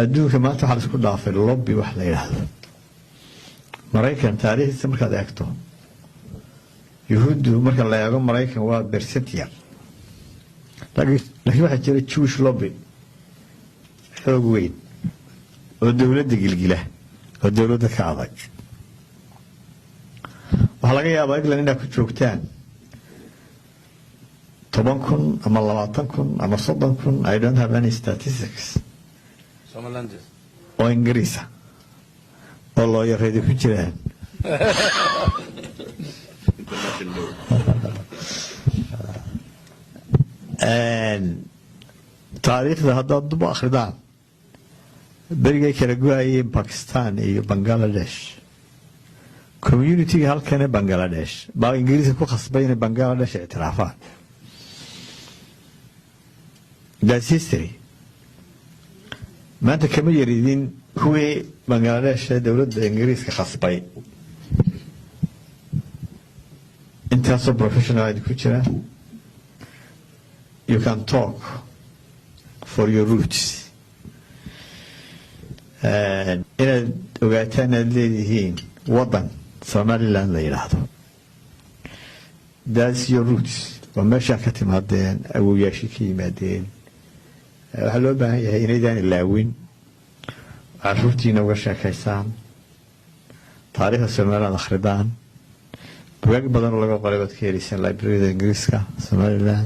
Adduunka maanta waxaa la isku dhaafay lobby wax la yidhaahdo. Maraykan taariikhdiisa markaad eegto, Yuhuuddu marka la eego Maraykan waa percent yar, laakiin waxaa jira Jewish lobby xoog weyn oo dowladda gilgila oo dowladda ka adag. Waxaa laga yaabaa England inaad ku joogtaan 10,000 ama 20,000 ama 30,000, I don't have any statistics, oo Ingiriisa oo lawyer-eedi ku jiraan. International law. Taariikhda haddaad duba akhridaan, berigay kala go-ayeen Bakistan iyo Bangaladesh, community-ga halkane Bangaladesh baa Ingiriiska ku khasbay inay Bangaladesh ictiraafaan. That's history. Maanta kama yaridin kuwii Bangaladesh ee dowladda Ingiriiska khasbay. Intaasoo professional ku jira, you can talk for your roots. Inaad ogaataan inaad leedihiin wadan Somaliland la yidhaahdo, that's your roots, waa meeshaa ka timaadeen, awowyaashii ka yimaadeen. Waxaa loo baahan yahay inaydaan ilaawin, caruurtiina uga sheekaysaan, taariikhda Somaliland akhridaan. Bugaag badan oo laga qoray baad ka heleysaan library-da Ingiriiska Somaliland.